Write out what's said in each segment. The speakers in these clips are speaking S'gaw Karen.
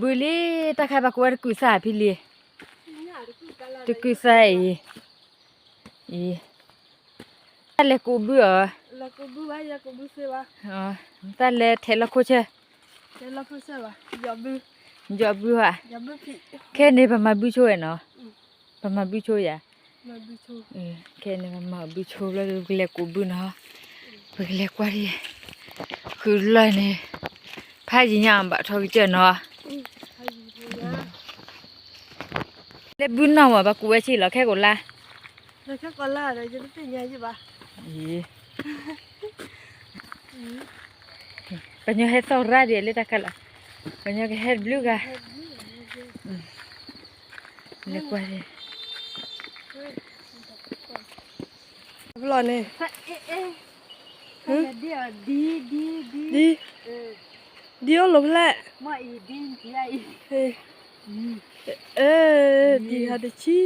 ဘုလံ, တၢ်ခါဘၣ်ကူဝဲတကုာ်စၢ်ဖံလံ, တကုာ်စၢ်အံၤ, အံၤ, တၢ်လဲၤကူးဘုအီၤ, တၢ်လဲၤထဲးလီၢ်ခိၣ်ဆၢ, ယီၤဘုဧါ, ခဲန့ၣ်ပမၤဘုဆိဝဲနီၤ, ပမၤဘုဆိယၤ, ခဲန့ၣ်ပမၤဘုဆိဘျီ ပကလဲၤကူးဘုနီၤ, ပကလဲၤကွၢ်ဒံး, ဃုလီၢ်န့ၣ်, ဖးယံာ်ညါဘၣ်ထီၣ်ကစၢၢ်နီၤ, လဲၤဘုနီၢ်မး ပှၤကူးဝဲဆံးလီၤ ခဲကိးလါ, ပညီဟဲသီၣ်ရၣ်ဒံးလၢတၢ်ခါလီၤ, ပညီကဟဲတဘျုးဂၤ, လဲၤကွၢ်ဒံး, ဖျီၣ်န့ၣ်, ဒ်, ဒ်အိၣ်လီၤဖဲလဲၣ်, ဒ်ဟးတဆံ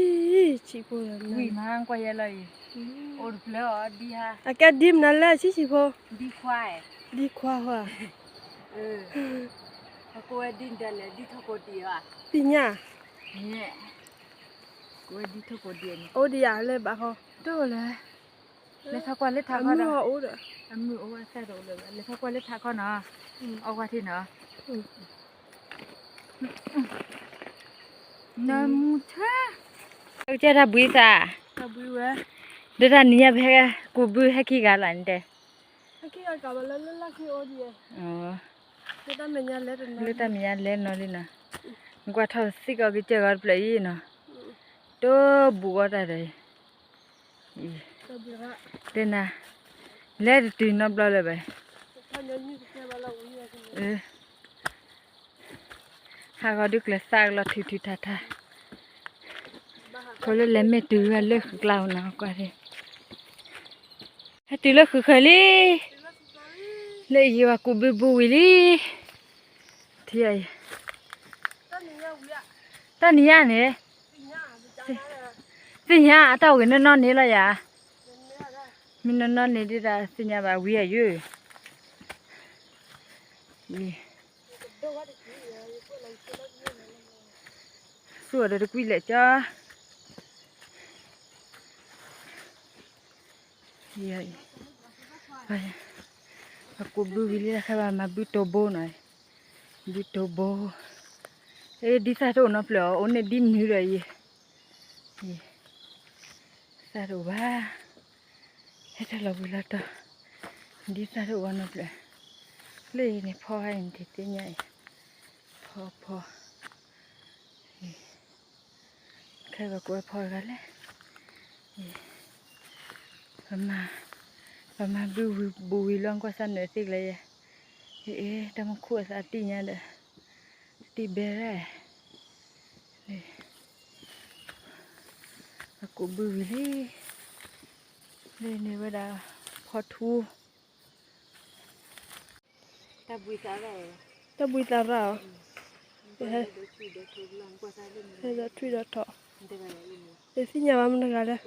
း, ဆံးဖိ, အကဲဒ်မနုၤလဲၣ်ဆံးဆံးဖိ, ဒ်ခွါ, ဒ်ခွါဧါ, သ့ၣ်ညါ, အိၣ်ဒံးယၤလၢဘၣ်ဃီ, တအိၣ်လၢၤ, လဲၤထီၣ်ကွၢ်လၢထးခီဒီး, အမုၢ်အိၣ်ဝဲသၣ်တအိၣ်လၢၤဘၣ် လဲၤထီၣ်ကွၢ်လၢထးခီနီၤ, အီၣ်ကွၢ်ထံနီၤ, နမူထၢ, ကစၢ်တၢ်ဘှံးသး, ဒီးတၢ်နံၤညါပဟဲကူးဘုဟဲခံဂၤလီၤန့ၣ်တဲ, လၢတၢ်မဲာ်ညါလဲၤနီၤလံနီၤ, ကွၢ်ထီၣ်သံကီးကစၢၢ်ဂီၤတဖျၢၣ်အံၤနီၤ, တိၢ်ဘူးအီၣ်တၢ်ဒီး, တဲနၤ, လဲၤတတုၤနီတဘျီလၢၤဘၣ်, ဟးဂီၤဒုးကျဲၤသးကလီၤထုးထုးထးထး, ဖိလၢလဲၤမ့ၢ်တုၤလၢဃုာ်ကျါနီၤ ကွၢ်, ဟဲတုၤလၢဃုာ်ဃၢၤလံ, လၢအံၤပှၤကူးဘုဘူးဝံၤလံ, ထံအံၤ, တၢ်နံၤညါန့ၣ်, သ့ၣ်ညါအတၢ်အိၣ်ဂ့ၤနီၢ်နီၢ်န့ၣ်လီၤယၤ, မ့ၢ်နီၢ်နီၢ်န့ၣ်ဒ်တၢ်သ့ၣ်ညါဘၣ်ဝံၤအယုၢ် သူၣ်အီၤဒီးတကွံလဲၣ်ကၠီ, ပကူးဘုဝံၤလံတခါဘၣ်မၤဘုတိၢ်ဘိနီၤ, ဘုတိၢ်ဘိ, အ့ ဒ်သၣ်တအိၣ်နီတဖျၢၣ်အီၤ အိၣ်န့ၣ်ဒ်နုၤဒီးယံၤ, သၣ်တအိၣ်ဘၣ်, ဟဲထီၣ်လီၤဝံၤလီၤတီၤ, ဒ်သၣ်တအိၣ်ဘၣ်နီတဖျၢၣ်, လၢအံၤန့ၣ်ဖီအံၤန့ၣ်တသ့ၣ်ညါအံၤ, ဖီဖီ ခဲပှၤကွဲးဖီတဂၤလဲၣ်, ပမၤ, ပမၤဘုဝံၤဘူးဝံၤလီၤကွၢ်စၢ်နၢၤသ့ၣ်ကလဲၣ်ယဲ, အ့ တၢ်မူခိၣ်အသးတံၢ်ညါဒီး, တံၢ်ဘဲရၣ်, ပကူးဘုဝံၤလံ, လၢန့ၣ်ဝဲဒၣ်, ဖီထူ တၢ်ဘှံးသးရၣ်အီၤ, ဟဲဒီးထွံၣ်ဒီးထီၣ်, တသ့ၣ်ညါဘၣ်မတၤတဂၤလဲၣ်,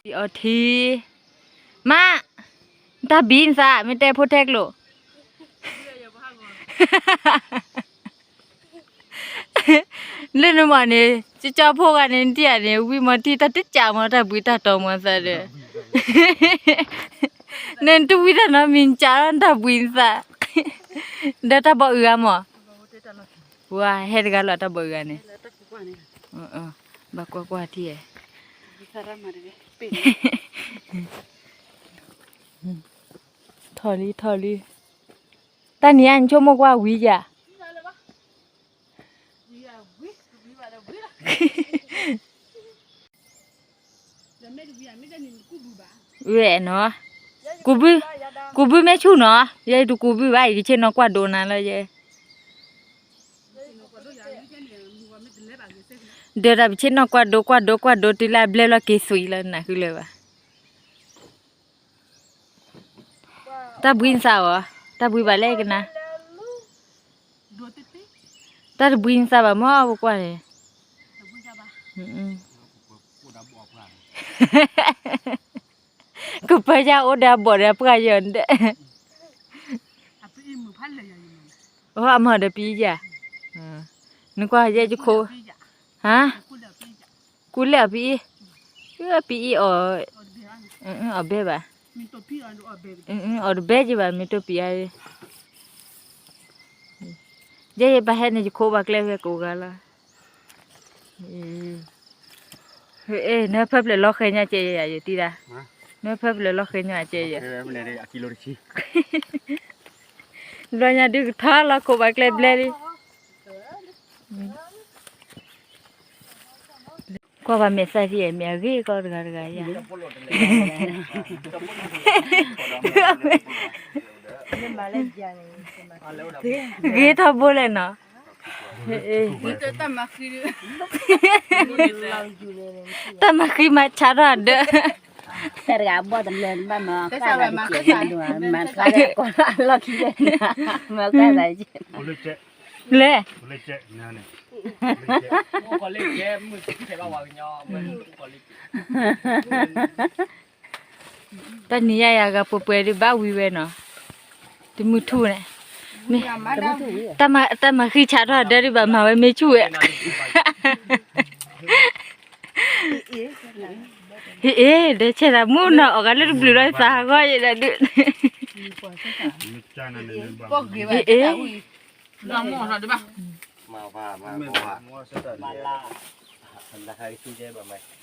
အီထံ, မး, တၢ်ဘှံးနသး မ့ၢ်တဲဖိထဲကျိာ် လၢနမၤန့ၣ် ကၠီကၠီဖိဂၤန့ၣ် နထံၣ်ဧါန့ၣ် ဝံမီၤထံၣ်တၢ်တစးမီၤ တၢ်ဘှံးတၢ်တီၤမီၤသးဒီး နတဝံတၢ်နီတမံၤ နစးလီၤနတၢ်ဘှံးနသး ဒီးတၢ်ဘီၣ်အုၣ်ဂၤမီၤ ပှၤဟဲတဂၤလီၤ တၢ်ဘီၣ်အုၣ်ဂၤန့ၣ် ဘၣ်ကွၢ်ကွၢ်ထံၣ်ဧါ ထီၣ်လံထီၣ်လံ တၢ်နံၤအံၤ နဆိကမိၣ်ကွၢ်ဝံၤယၤ ဝဲနီၤ ကူးဘု ကူးဘုမ့ၢ်ဆူၣ်နီၤ ယဲယတကူးဘုဘၣ် ယကဆ့ၣ်နီၤကွၢ်ဒိနၤလီၤယဲ ဒီးတၢ်ပဆ့ၣ်နီၤကွၢ်ဒိကွၢ်ဒိကွၢ်ဒိ တုၤလၢအဘျဲၣ်လီၤက့ၤသွံးလီၤ နၢ်ဟူလၢၤဘၣ် တၢ်ဘှံးနသးအီၤ တၢ်ဘှံးဘၣ်လဲၣ်ကနၤ တၢ်တဘှံးနသးဘၣ်မ့ၢ်ပကွၢ်န့ၣ် ကပၢယါအိၣ်ဒီးအဘီၣ်ဒီးအပှၢ်ယီၤဒဲး အိၣ်အမၤဒီးပံယၤ, နကွၢ်ယဲယခိၣ်, ဟါ, ကူလဲၣ်အီၤပံအံၤ, ပံအံၤအီၤ, အီၤဘဲဘၣ်, အီၤတဘဲယဘၣ် မ့ၢ်တိၢ်ပံအါ, ယဲယပၢ်ဟဲန့ၣ် ယခိၣ်ဘၣ်ကျဲဖဲကိးဂၤလီၤ. နဖၢဖျၢၣ်လီၤဃဲၤညါကဲယၤ ယတံၤဒၣ်, နဖၢဖျၢၣ်လီၤဃဲၤညါကဲယၤ, ဘျီညါဒုးကထီလီၤခိၣ်ဘၣ်ကျဲဘျဲလံ. ကွၢ်ပှၤမဲာ်သၣ်ထံၣ် မဲာ်အဂ့ၤကီတဂၤတဂၤယၤ, ဂ့ၤထီဘိလဲၣ်နီၤ, တၢ်မၤဃံမၤဆါထီၣ်အဒၢး, တၢ်တဂၤဘီၣ်တလၢဘၣ်မၤ, မၤဖျါလၢကိးလီၢ်ခံ, မၤဖျါသး, လဲၤ တၢ်နံၤယါယၤဂၤပှဲၤပှဲၤဒုးဘၣ်ဝံၤဝဲနီၤ, တမုၢ်ထူၣ်န့ၣ်, တၢ်မၤဃံဆးထီၣ်ဒၢဒုးဘၣ်မၤဝဲမ့ၢ်ဆူၣ်ဝဲ, ဟ့ၣ်အ့ၣ် ဒီးဆဲးသးမူနီၤ အီၣ်ဂၤလၢတဘျုးလီၤသးဟးဂီၤယဲဒၣ်ဒုး, ဟ့ၣ်အ့ၣ် မၤဝါ, မၤဝါ, မၤလၢ,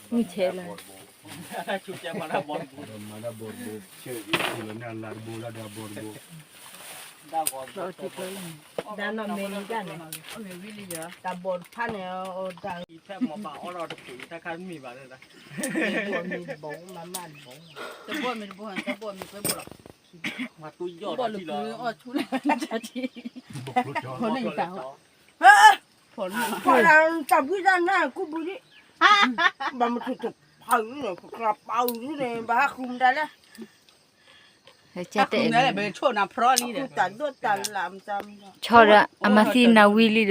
မၤဆဲးလီၤ, မၤဒၣ်ဘီတဘိ, ဆဲးလီၤန့ၣ်အလၤတဘိလၢဒၣ်ဘီတဘိ, ဒၣ်နီၢ်မ့ၢ်ဒၣ်န့ၣ်, တၢ်ဘီတဖၣ်န့ၣ်, ဖဲမၤဘၣ်အီၣ်ဒီးတပူၤတၢ်ခါတမ့ၢ်ဘၣ်, တဘီမ့ၢ်တဘီ, တဘီမ့ၢ်ကွဲဘီလီၤ, ဘီလီၤ, တၢ်ဘုၣ်တၢ်နၢ်ကူၣ်ဘုဒံး, ဘၣ်မထုးတဖးန့ၣ် ကကျးပာ်အုးန့ၣ် ဘၣ်ဟးဃုမတၤလဲၣ်, တၢ်ဒိၣ်တၢ်လၢ်မတၤ, ဆီဒီးအမၤသံနၤဝံၤလံဒီး, ဆီ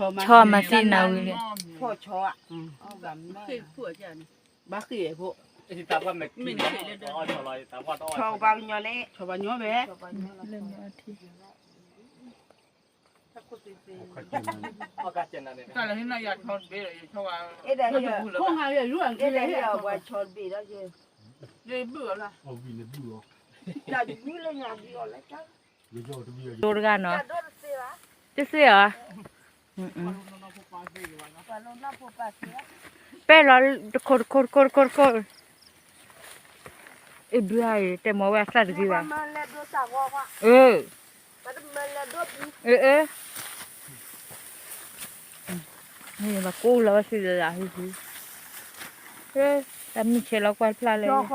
အမၤသံနၤဝံၤလံ, ဘၣ်ဃ့ၢ်ဖိ, ဆီဘၣ်ကညီန့ၣ်, ဆီဘၣ်ညီဝဲ, တၢ်လၢဟံးန့ၢ်ယၤဆီတဘ့ၣ်ဒီး, ဒိတဂၤနီၤ, တသ့ဧါ, ပဲလီၤတခိၣ်တခိၣ်တခိၣ်တခိၣ်တခိၣ်, အ့ၣ်ဘုဧါအံၤ တဲမၤဝဲအသၣ်တဂ့ၤဘၣ်, အၢ အၢ အၢ မ့ၢ်ဘၣ်ကိးလီၤဝဲသ့ၣ်လၢလၢဟုဟု, တၢ်မုၢ်ဆဲးလီၤကွၢ်တဖျါလၢ, ဒီဃီ, ဒီဃ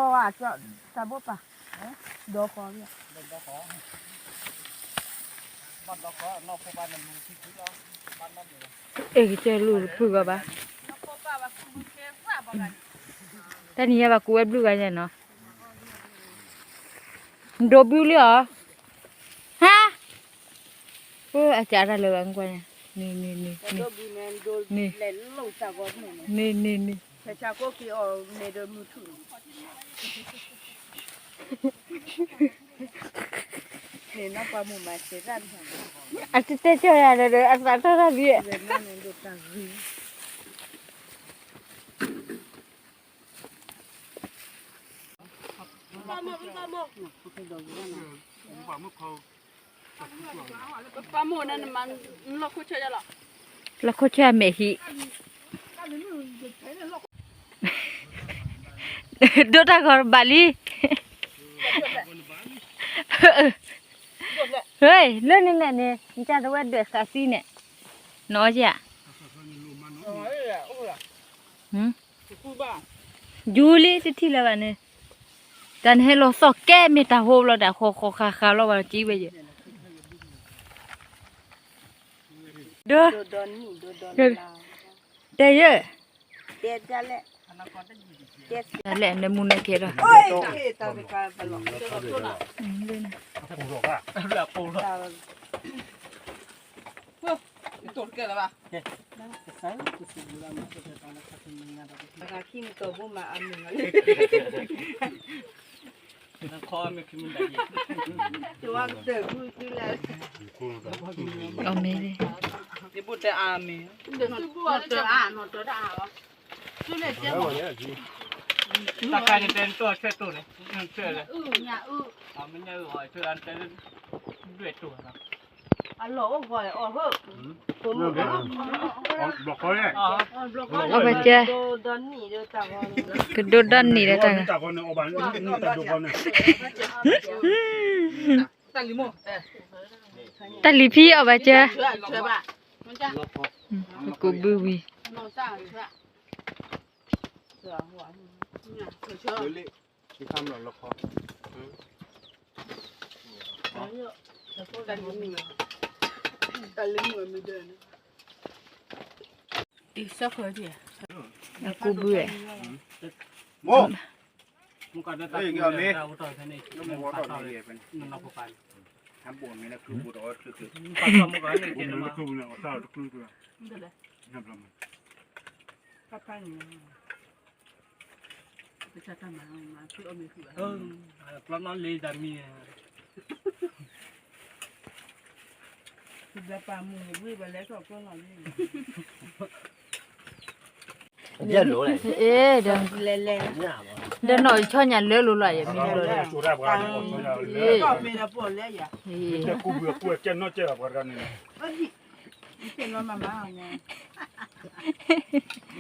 ီ, အဲၣ်ကစၢၢ်လူၢ်တဖုဂီၢ်ဘၣ်, တၢ်နံၤယါဘၣ်ကူးဝဲဘျုးဂၤညါနီၤ, ဒိးဘုလံအီၤ, ဟါ, အစးတၢ်လၢဘၣ်ကွၢ်ညါ, န့ၣ်, န့ၣ်, န့ၣ်, အတတဲဆၢယၤဒီး အသးထီၣ်တၢ်ဘံၣ်, လီၢ်ခိၣ်ဆၢအမဲာ်ဟံး, ဒိၣ်တၢ်ဂီၤတဘၣ်လံ, လၢန့ၣ်လဲၣ်န့ၣ် နတၢ်တဝဲဒွဲၣ်ဃးသံန့ၣ်, နီၢ်ယၤ ယူၤလံတထံၣ်လၢၤဘၣ်န့ၣ်, တၢ်နဟဲလီၤသီၣ်ကဲမ့ၢ်တၢ်ဟိဘျီတၢ်ဃီဃီဃာ်ဃာ်လီၤဘၣ်ကံဝဲယဲၢ်, ဒိ, တဲယဲၢ်, လဲၣ် နမူနကဲဒီး တကဲလၢၤဘၣ်, တစဲးလၢတစဲးဘူးလၢမၤစၢၤတၢ်လၢခါဆူညါဒီး ခီမ့ၢ်ခံမ့ၢ်တၢ်ယဲၢ်, အီၣ်မ့ၢ်, တၢ်ခါန့ၣ်တဲနတိၢ်အဆၢတိၢ်န့ၣ်, ဆၢလဲၣ်, မ့ၢ်ညၣ်အုၣ်အီၣ်ဆၢတဲ, ဒွဲၣ်တိၢ်လီၤ, အလီၢ်အိၣ်ဂီၤအီၣ်ဟၢ, အီၣ်ဘၣ်ကဲ, ကဒိၣ်ဒီနံၤဒီးတၢ်, တၢ်လံၤဖံအီၣ်ဘၣ်ကဲ, ကိးဘုဝံၤ, ကိးဘုဝဲ, မိၢ်, အ့, ဒီးနီၢ်ဆီညၣ်လၢလိၤလီၤ, ယမ့ၢ်လီၤ, စံးထီၣ်လံဧါ, စံးထီၣ်လံဧါ, ပျဲၢ်ကွၢ်နတဲ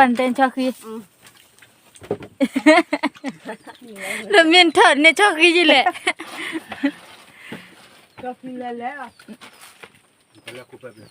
ဆီၣ်ဃံ, လၢမ့ၢ်ထီၣ်န့ၣ်ဆီၣ်ဃံယလဲၣ်, ဆီၣ်ဃံလဲၣ်လဲၣ်,